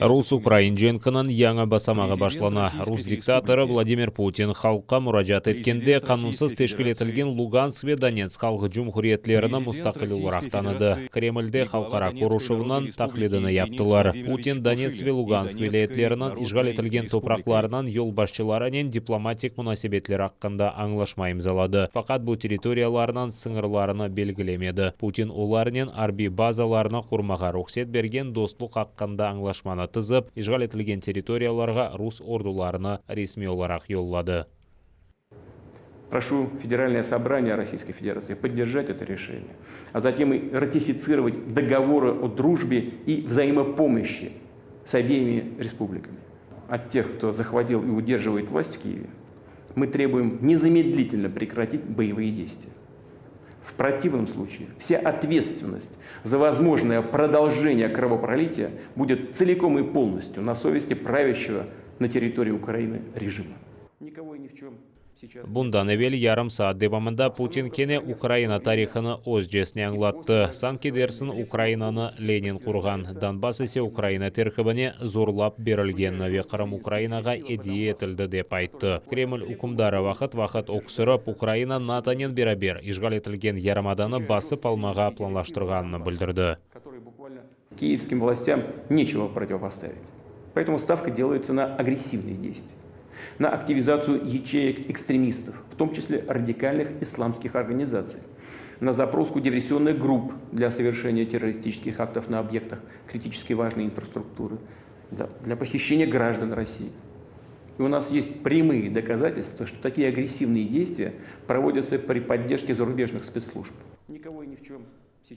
Rus-ukrain cenkiniñ yañı basamağı başlana. Rus diktatorı Vladimir Putin halqqa muracaat etkende, qanunsız teşkil etilgen Lugansk ve Donetsk halq cumhuriyetlerini mustaqil olaraq tanıdı. Kremlde halqara körüşüvniñ taqlidini yaptılar. Putin Donetsk ve Lugansk vilâyetleriniñ işğal etilgen topraqlarınıñ yolbaşçılarınen diplomatik munasebetler aqqında añlaşma imzaladı, faqat bu territoriyalarnıñ sıñırlarını belgilemedi. Putin olarnen arbiy bazalarnı qurmağa ruhset bergen dostluq aqqında añlaşmanı tizip, işğal etilgen territoriyalarğa rus ordularını resmiy olaraq yolladı. Прошу Федеральное собрание Российской Федерации поддержать это решение, а затем и ратифицировать договоры о дружбе и взаимопомощи с обеими республиками. От тех, кто захватил и удерживает власть в Киеве, мы требуем незамедлительно прекратить боевые действия. В противном случае вся ответственность за возможное продолжение кровопролития будет целиком и полностью на совести правящего на территории Украины режима. Никого и ни в чем Bundan evel yarım saat devamında Putin kene Ukraina tarihını özcesine añlattı. Sanki dersiñ Ukrainanı Lenin qurğan, Donbass ise Ukraina terkibine zorlap berilgenini ve Qırım Ukrainağa ediye etildi dep ayttı. Kreml ükümdarı vaqıt-vaqıt öksürip, Ukraina NATOnen beraber işğal etilgen yarımadanı basıp almağa planlaştırğanını bildirdi. Киевским властям нечего противопоставить. Поэтому ставка делается на агрессивные действия, на активизацию ячеек экстремистов, в том числе радикальных исламских организаций, на запроску диверсионных групп для совершения террористических актов на объектах критически важной инфраструктуры, для похищения граждан России. И у нас есть прямые доказательства, что такие агрессивные действия проводятся при поддержке зарубежных спецслужб. Никого и ни в чем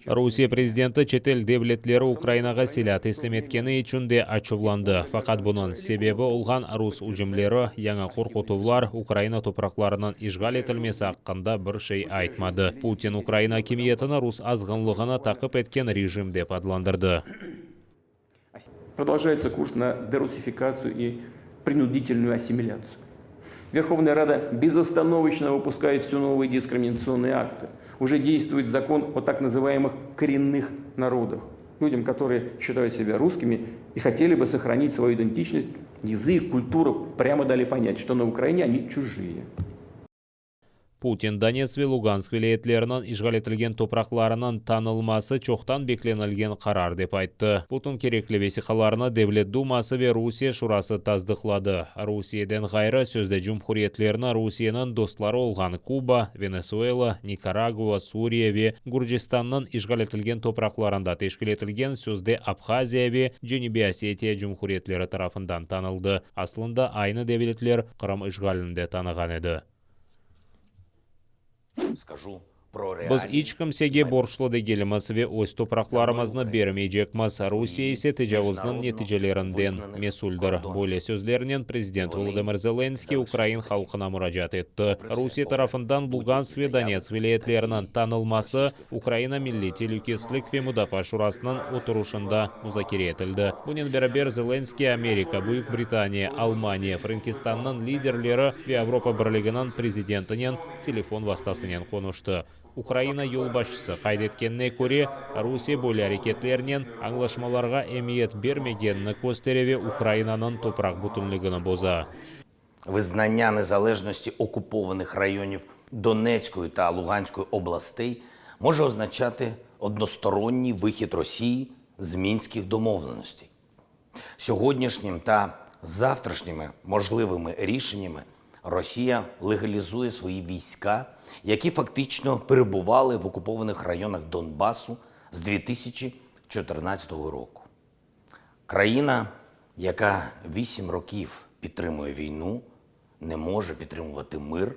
Rusiye prezidenti çetel devletleri Ukrainağa silâ teslim etkeni içün de açuvlandı. Faqat bunıñ sebebi olğan rus ücümleri, yañı qorqutuvlar, Ukraina topraqlarınıñ işğal etilmesi aqqında bir şey aytmadı. Putin Ukraina akimiyetini rus azğınlığını taqip etken rejim dep adlandırdı. Продолжается курс на дерусификацию и принудительную ассимиляцию. Верховная Рада безостановочно выпускает все новые дискриминационные акты. Уже действует закон о так называемых коренных народах. Людям, которые считают себя русскими и хотели бы сохранить свою идентичность, язык, культуру, прямо дали понять, что на Украине они чужие. Putin Donetsk ve Lugansk vilâyetleriniñ işğal etilgen topraqlarınıñ tanılması çoqtan beklenilgen qarar dep ayttı. Bütün kerekli vesiqalarnı Devlet duması ve Rusiye Şurası tasdıqladı. Rusiyeden ğayrı, sözde cumhuriyetlerni Rusiyeniñ dostları olğan Kuba, Venesuela, Nikaragua, Suriye ve Gürcistannıñ işğal etilgen topraqlarında teşkil etilgen sözde Abhaziya ve Cenübiy Osetiya cumhuriyetleri tarafından tanıldı. Aslında aynı devletler Qırım işğalini de tanığan edi. Biz iç kimsege borclu degilmiz ve öz topraqlarımıznı bermeycekmiz, Rusiye ise tecavuznıñ neticelerinden mesüldir, böyle sözlernen prezident Volodımır Zelenskıy ukrain halqına muracaat etti. Rusiye tarafından Lugansk ve Donetsk vilâyetleriniñ tanılması Ukraina Milliy telükesizlik ve mudafaa şurasınıñ oturışında muzakere etildi. Bunen beraber Zelenskıy Amerika, Büyük Britaniya, Almaniya, Frenkistannıñ liderleri ve Avropa Birliginiñ prezidentinen telefon vastasınen qonuştı. Ukraina yolbaşçısı qayd etkenine köre, Rusiye böyle areketlernen añlaşmalarğa emiyet bermegenini köstere ve Ukrainanıñ topraq bütünligini boza. Визнання незалежності окупованих районів Донецької та Луганської областей може означати односторонній вихід Росії з мінських домовленостей. Сьогоднішнім та завтрашніми можливими рішеннями Росія легалізує свої війська, які фактично перебували в окупованих районах Донбасу з 2014 року. Країна, яка 8 років підтримує війну, не може підтримувати мир,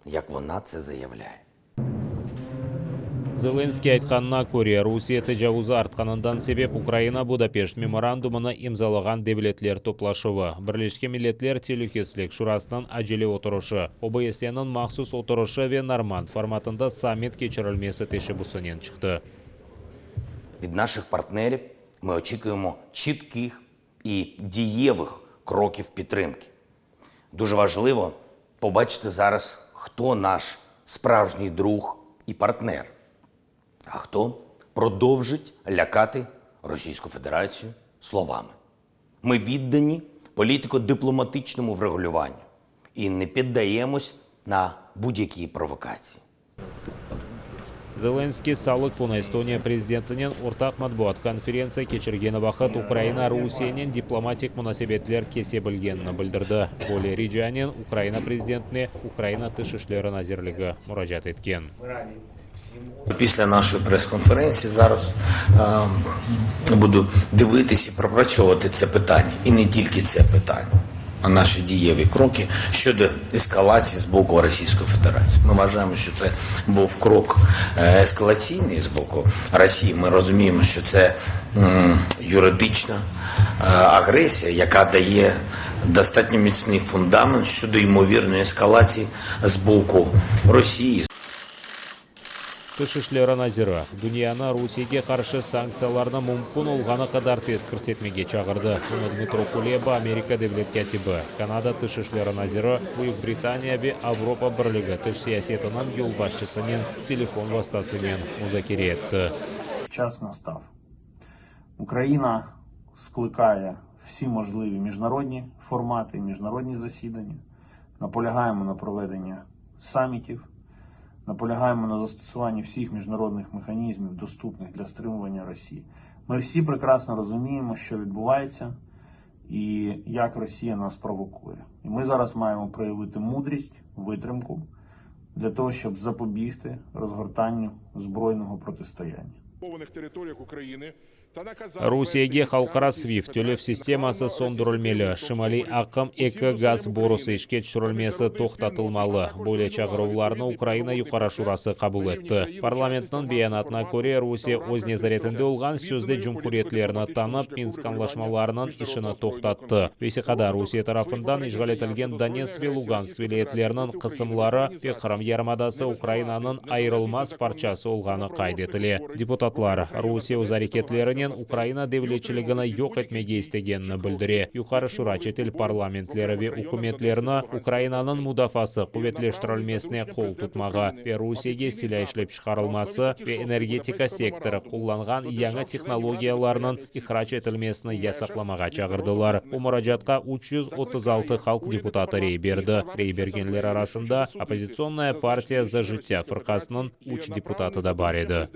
як вона це заявляє. Zelenskıy aytqanına köre, Rusiye tecavuzı artqanından sebep Ukraina Budapeşt memorandumını imzalağan devletler toplaşuvı, Birleşken Milletler Telükesizlik Şurasınıñ acele oturışı, ÖBSEniñ mahsus oturışı ve Normand formatında sammit keçirilmesi teşebbüsinen çıqtı. Від наших партнерів ми очікуємо чітких і дієвих кроків підтримки. Дуже важливо побачити зараз, хто наш справжній друг і партнер, а хто продовжить лякати Російську Федерацію словами. Ми віддані політико-дипломатичному врегулюванню і не піддаємось на будь-які провокації. Zelenskıy salı künü Estoniya prezidentinen ortaq matbuat konferentsiya keçirgeni vaqıt Ukraina Rusiyenen diplomatik munasebetler kese bilgenini bildirdi. Böyle ricanen Ukraina prezidentine Ukraina Tış işleri nazirligi muracaat etken. Після нашої прес-конференції зараз е, буду дивитися і пропрацьовувати це питання. І не тільки це питання, а наші дієві кроки щодо ескалації з боку Російської Федерації. Ми вважаємо, що це був крок е, ескалаційний з боку Росії. Ми розуміємо, що це м, юридична е, агресія, яка дає достатньо міцний фундамент щодо ймовірної ескалації з боку Росії. Tış işleri naziri, dünyanı Rusiyege qarşı sanktsiyalarnı mümkün olğanı qadar tez kirsetmege çağırdı. Bunı Dmıtro Kuleba, Amerika devlet kâtibi, Kanada tış işleri naziri, Büyük Britaniya ve Avropa Birligi tış siyasetiniñ yolbaşçısınen telefon vastasınen muzakere etti. Час настав. Україна скликає всі можливі міжнародні формати, міжнародні засідання. Наполягаємо на проведенні самітів, наполягаємо на застосуванні всіх міжнародних механізмів, доступних для стримування Росії. Ми всі прекрасно розуміємо, що відбувається і як Росія нас провокує. І ми зараз маємо проявити мудрість, витримку для того, щоб запобігти розгортанню збройного протистояння. територіях України та наказав Rusiyege halqara SWIFT tölev sisteması soñdurılmalı, Şimaliy aqım eki gaz borusı işke tüşürilmesi toqtatılmalı. Böyle çağıruvlarnı Ukraina Yuqarı Şurası qabul etti. Parlamentniñ beyanatına köre, Rusiye öz nezaretinde olğan sözde cumhuriyetlerni tanıp, Minsk añlaşmalarınıñ işini toqtattı. Vesiqada Rusiye tarafından işğal etilgen Donetsk ve Lugansk vilâyetleriniñ qısımları ve Qırım yarımadası Ukrainanıñ ayırılmaz parçası olğanı qayd etile. Deputatlar, Rusiye öz areketlerinen Ukraina devletçiligini yoq etmege istegenini bildire. Yuqarı Şura çetel parlamentleri ve ükümetlerini Ukrainanıñ mudafaası quvetleştirilmesine qol tutmağa ve Rusiyege silâ işlep çıqarılması ve energetika sektorı qullanğan yañı tehnologiyalarnıñ ihrac etilmesini yasaqlamağa çağırdılar. Bu muracaatqa 336 halq deputatı rey berdi. Rey bergenler arasında Oppozitsionnaya partiya Za jıttâ fırqasınıñ üç deputatı da bar edi.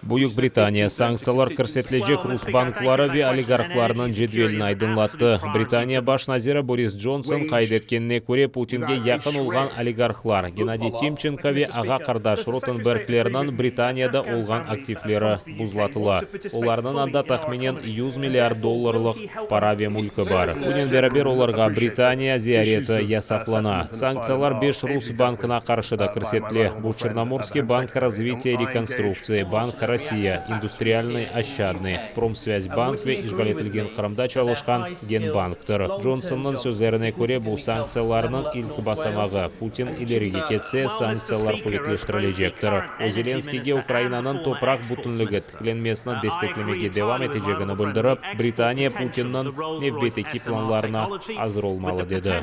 Büyük Britaniya sanktsiyalar kirsetilecek rus bankları ve oligarhlarınıñ cedvelini aydınlattı. Britaniya baş naziri Boris Johnson qayd etkenine köre, Putinge yaqın olğan oligarhlar Gennadiy Timçenko ve ağa-qardaş Rotenberglerniñ Britaniyada olğan aktivleri buzlatıla. Olarnıñ anda tahminen 100 milliard dollarlıq para ve mülki bar. Bunen beraber olarğa Britaniya ziyareti yasaqlana. Sanktsiyalar beş rus bankına qarşı da kirsetile, bu Çernomorskiy bank razvitiya i rekonstruktsii, Bank Rossiya, İndustrialnıy Oşçadnıy, Promsvâzbank ve işğal etilgen Qırımda çalışqan Genbanktır. Johnsonnıñ sözlerine köre, bu sanktsiyalarnıñ ilk basamağı, Putin ilerige ketse, sanktsiyalar quvetleştirilecektir. O, Zelenskiyge Ukrainanıñ topraq bütünligi tiklenmesini desteklemege devam etecegini bildirip, Britaniya Putinniñ nevbetteki planlarına azır olmalı, dedi.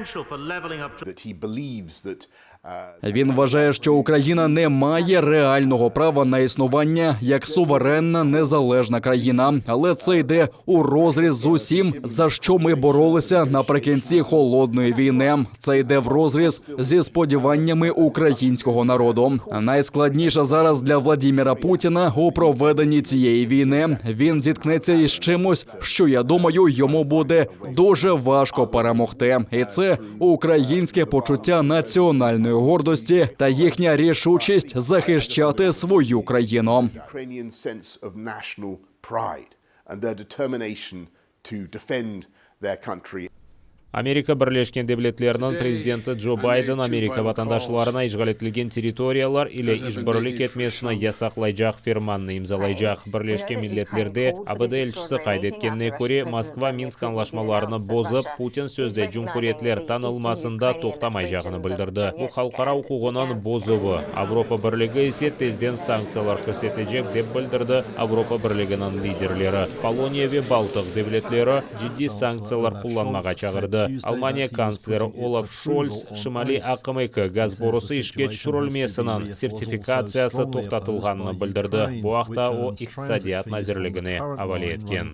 Він вважає, що Україна не має реального права на існування як суверенна незалежна країна, але це йде у розріз з усім, за що ми боролися наприкінці холодної війни. Це йде в розріз зі сподіваннями українського народу. Найскладніше зараз для Владіміра Путіна у проведенні цієї війни. Він зіткнеться із чимось, що я думаю, йому буде дуже важко перемогти, і це українське почуття національної гордості та їхня рішучість захищати свою країну. Ukrainian sense of national pride and their determination to defend their country. Amerika Birleşken Devletleriniñ prezidenti Joe Biden Amerika vatandaşlarına işğal etilgen territoriyalar ile işbirlik etmesini yasaqlaycaq fermannı imzalaycaq. Birleşken Milletlerde ABD elçisi qayd etkenine köre, Moskva Minsk añlaşmalarını bozıp, Putin sözde cumhuriyetler tanılmasında toqtamaycağını bildirdi. Bu halqara uquğınıñ bozuvı, Avropa Birligi ise tezden sanktsiyalar kirsetecek, dep bildirdi Avropa Birliginiñ liderleri. Poloniya ve Baltıq devletleri ciddiy sanktsiyalar qullanmağa çağırdı. bildirdi. Almaniya kantsleri Olaf Şolts, Şimaliy aqım 2 gaz borusı işke tüşürilmesiniñ sertifikatsiyası toqtatılğanını bildirdi. Bu aqta o, İqtisadiyat nazirligine avale etken.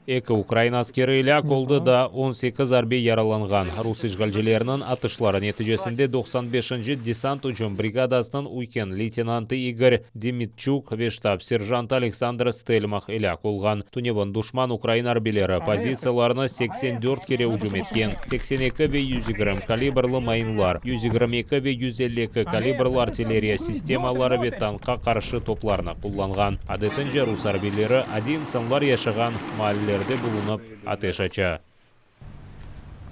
Eki ukrain askeri elâk oldı, daa 18 arbiy yaralanğan. Rus işğalcileriniñ atışları neticesinde 95-nci desant ücüm brigadasınıñ üyken leytenantı İgor Demitçuk ve ştab serjantı Aleksandr Stelmah elâk olğan. Tünevin duşman ukrain arbiyleri pozitsiyalarına 84 kere ücüm etken, 82 ve 120 kalibrlı mayınlar, 122 ve 152 kalibrlı artilleriya sistemaları ve tankqa qarşı toplarnı qullanğan. Adetince, rus arbiyleri adiy insanlar yaşağan maallelerde bulunıp, ateş aça.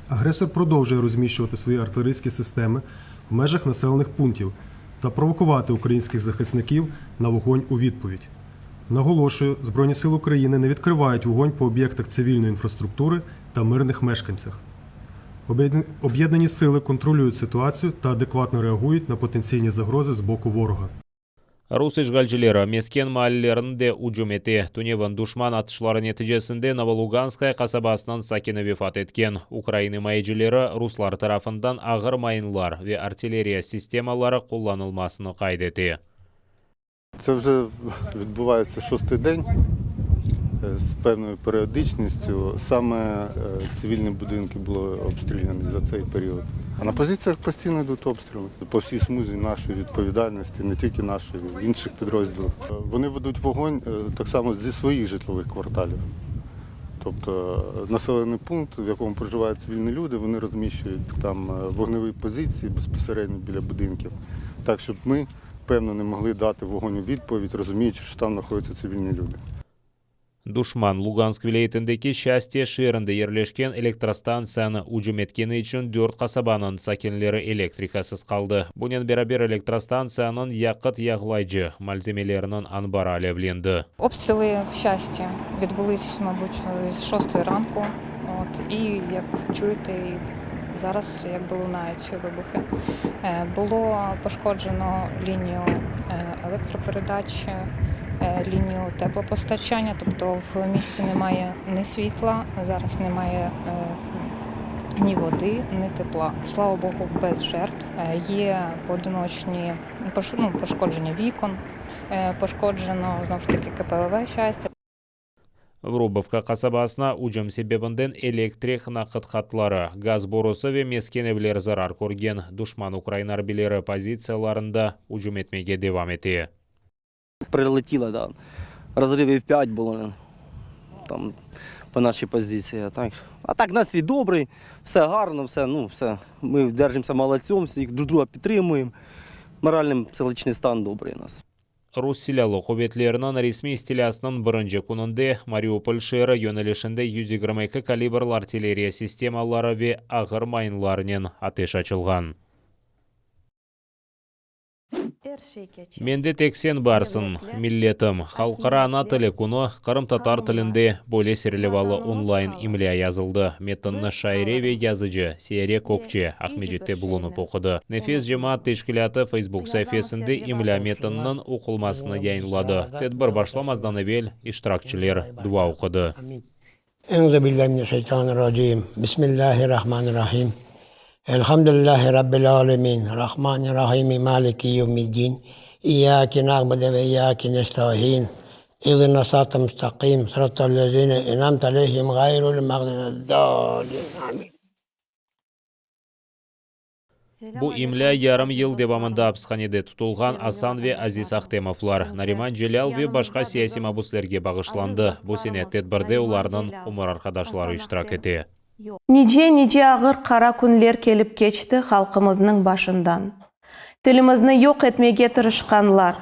Агресор продовжує розміщувати свої артилерійські системи в межах населених пунктів та провокувати українських захисників на вогонь у відповідь. Наголошую, Збройні сили України не відкривають вогонь по об'єктах цивільної інфраструктури та мирних мешканцях. Об'єднані сили контролюють ситуацію та адекватно реагують на потенційні загрози з боку ворога. Rus işğalcileri mesken maallelerini de ücüm ete. Tünevin duşman atışları neticesinde Novoluganskaya qasabasınıñ sakini vefat etken. Ukrain imayecileri ruslar tarafından ağır mayınlar ve artilleriya sistemaları qullanılmasını qayd ete. Це вже відбувається шостий день е, з певною періодичністю. Саме е, цивільні будинки були обстріляні за цей період. А на позиціях постійно йдуть обстріли по всій смузі нашої відповідальності, не тільки нашої, інших підрозділів. Е, Вони ведуть вогонь так само зі своїх житлових кварталів. Тобто населений пункт, в якому проживають цивільні люди, вони розміщують там вогневі позиції безпосередньо біля будинків, так щоб ми певно не могли дати вогонь у відповідь, розуміючи, що там знаходяться цивільні люди. Duşman Lugansk vilâyetindeki Şçastye şeerinde yerleşken elektrostantsiyanı ücüm etkeni içün dört qasabanıñ sakinleri elektrikasız qaldı. Bunen beraber elektrostantsiyanıñ yaqıt-yağlayıcı malzemeleriniñ anbarı alevlendi. Обстріли в Щасті відбулись, мабуть, з 6 ранку. От, і як чуєте, і зараз якби лунають вибухи. Е, Було пошкоджено лінію е, електропередач, е, лінію теплопостачання, тобто в місті немає ні світла, зараз немає ні води, ні тепла. Слава Богу, без жертв. Є поодиночні ну, пошкодження вікон, пошкоджено знову ж таки КПВВ Щастя. Vrubovka qasabasına ücüm sebebinden elektrik naqıt hatları, gaz borusı ve mesken evler zarar körgen. Duşman ukrain arbiyleri pozitsiyalarında ücüm etmege devam ete. Прилетіло, да. Розривів 5 було там по нашій позиції. А так, а так настрій добрий, все гарно, все, ну, все. Ми держимося молодцем, всіх друг друга підтримуємо. Моральний психологічний стан добрий у нас. Rus silâlı quvetleriniñ resmiy istilâsınıñ birinci kününde Mariupol şeeri yönelişinde 122 kalibrli artilleriya sistemaları ve ağır mayınlarnen ateş açılğan. Mende tek sen barsıñ, milletim! Halqara ana tili künü qırımtatar tilinde böyle serlevalı online imlâ yazıldı. Metinni şaire ve yazıcı Seyare Kökçe Aqmescitte bulunıp oqudı. Nefes cemaat teşkilâtı Facebook saifesinde imlâ metinniñ oqulmasını yayınladı. Tedbir başlamazdan evel iştirakçiler dua oqudı. Euzubillahimineşşeytanirracim. Bismillahirrahmanirrahim. Elhamdülillahi Rabbil alemin. Rahmanirrahim. Maliki yevmiddin. İyyâke na'budu ve iyyâke nestaîn. İhdina sıratal müstakîm. Sıratal lezîne en'amte aleyhim gayril mağdubi Amin. Bu imlâ yarım yıl devamında apishanede tutulğan Asan ve Aziz Ahtemovlar, Nariman Celâl ve başqa siyasiy mabüslerge bağışlandı. Bu sene tedbirde olarnıñ ömür arqadaşları iştirak ete. Nice-nice ağır qara künler kelip keçti halqımıznıñ başından. Tilimizni yoq etmege tırışqanlar,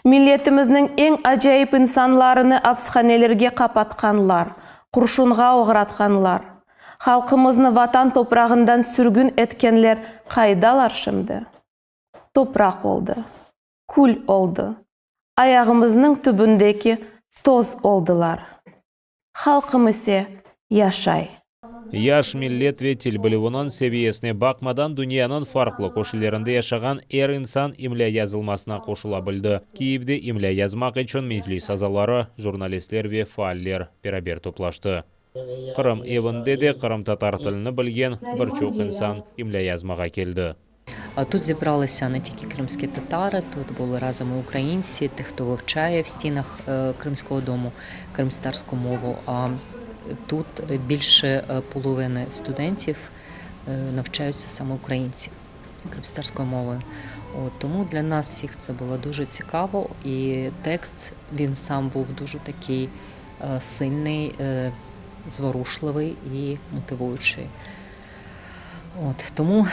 milletimizniñ eñ acayip insanlarını apishanelerge qapatqanlar, qurşunğa oğratqanlar, halqımıznı vatan toprağından sürgün etkenler qaydalar şimdi? Topraq oldı, kül oldı, ayağımıznıñ tübündeki toz oldılar. Halqım ise yaşay. Yaş, millet ve til bilüviniñ seviyesine baqmadan, dünyanıñ farqlı köşelerinde yaşağan er insan imlâ yazılmasına qoşula bildi. Kiyevde imlâ yazmaq içün Meclis azaları, jurnalistler ve faaller beraber toplaştı. Qırım evinde de qırımtatar tilini bilgen bir çoq insan imlâ yazmağa keldi. Тут зібралися не тільки кримські татари, тут були разом і українці, ті, хто вивчає в стінах Кримського дому кримськотатарську мову. А тут більше половини студентів навчаються саме українці кримськотатарською мовою. От, тому для нас всіх це було дуже цікаво, і текст він сам був дуже такий сильний, зворушливий і мотивуючий. От, тому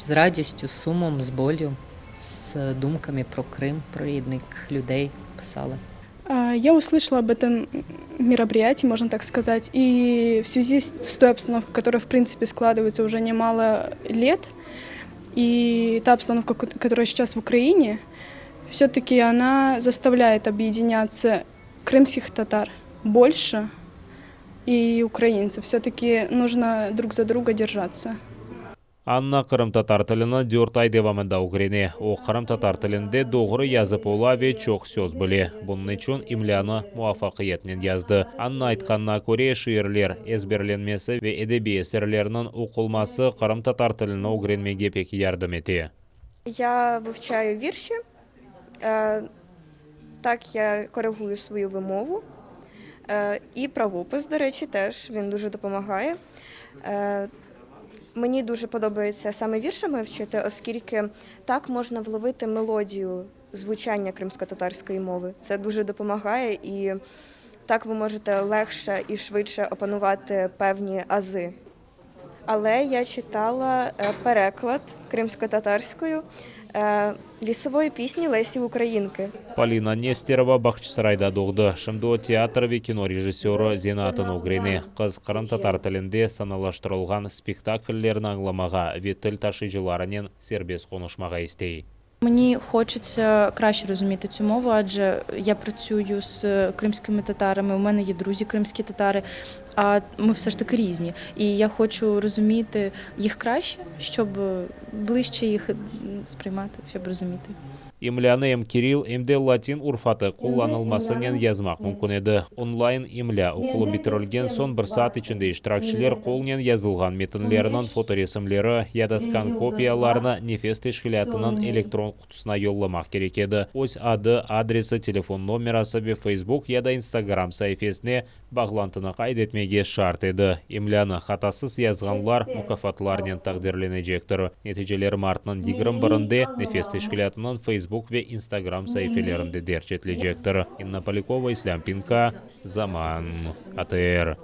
з радістю, з сумом, з болю, з думками про Крим, про рідних людей писали. Я услышала об этом мероприятии, можно так сказать, и в связи с той обстановкой, которая, в принципе, складывается уже немало лет, и та обстановка, которая сейчас в Украине, все-таки она заставляет объединяться крымских татар больше и украинцев. Все-таки нужно друг за друга держаться. Anna qırımtatar tilini dört ay devamında ögrene. O, qırımtatar tilinde doğru yazıp ola ve çoq söz bile. Bunıñ içün imlânı muvafaqiyetnen yazdı. Anna aytqanına köre, şiirler ezberlenmesi ve edebiy eserlerniñ oqulması qırımtatar tilini ögrenmege pek yardım ete. Я вивчаю вірші, так я коригую свою вимову. І правопис, до речі, теж він дуже допомагає. Мені дуже подобається саме віршами вчити, оскільки так можна вловити мелодію звучання кримськотатарської мови. Це дуже допомагає і так ви можете легше і швидше опанувати певні ази. Але я читала переклад кримськотатарською лісової пісні Лесі Українки. Polina Nesterova Bağçasarayda doğdı. Şimdi o teatr ve kino rejissörı zenaatını ögrene. Qız qırımtatar tilinde sanalaştırılğan spektakllerni añlamağa ve til taşıyıcılarınen serbest qonuşmağa istey. Мені хочеться краще розуміти цю мову, адже я працюю з кримськими татарами, у мене є друзі кримські татари, а ми все ж таки різні. І я хочу розуміти їх краще, щоб ближче їх сприймати, щоб розуміти. İmlânı em kirill, em de latin urufatı qullanılmasınen yazmaq mümkün edi. Online imlâ oqulıp bitirilgen soñ bir saat içinde iştirakçiler qolnen yazılğan metinleriniñ fotoresimleri ya da skan-kopiyalarını Nefes teşkilâtınıñ elektron qutusına yollamaq kerek edi. Öz adı, adresi, telefon nomerası ve Facebook ya da Instagram saifesine bağlantını qayd etmege şart edi. İmlânı hatasız yazğanlar mukâfatlarnen taqdirlenecektir. Neticeler martnıñ 21-nde Nefes teşkilâtınıñ Facebook ve Instagram saifelerinde derc etilecektir. İnna Polâkova, İslâm Pinka, Zaman, ATR.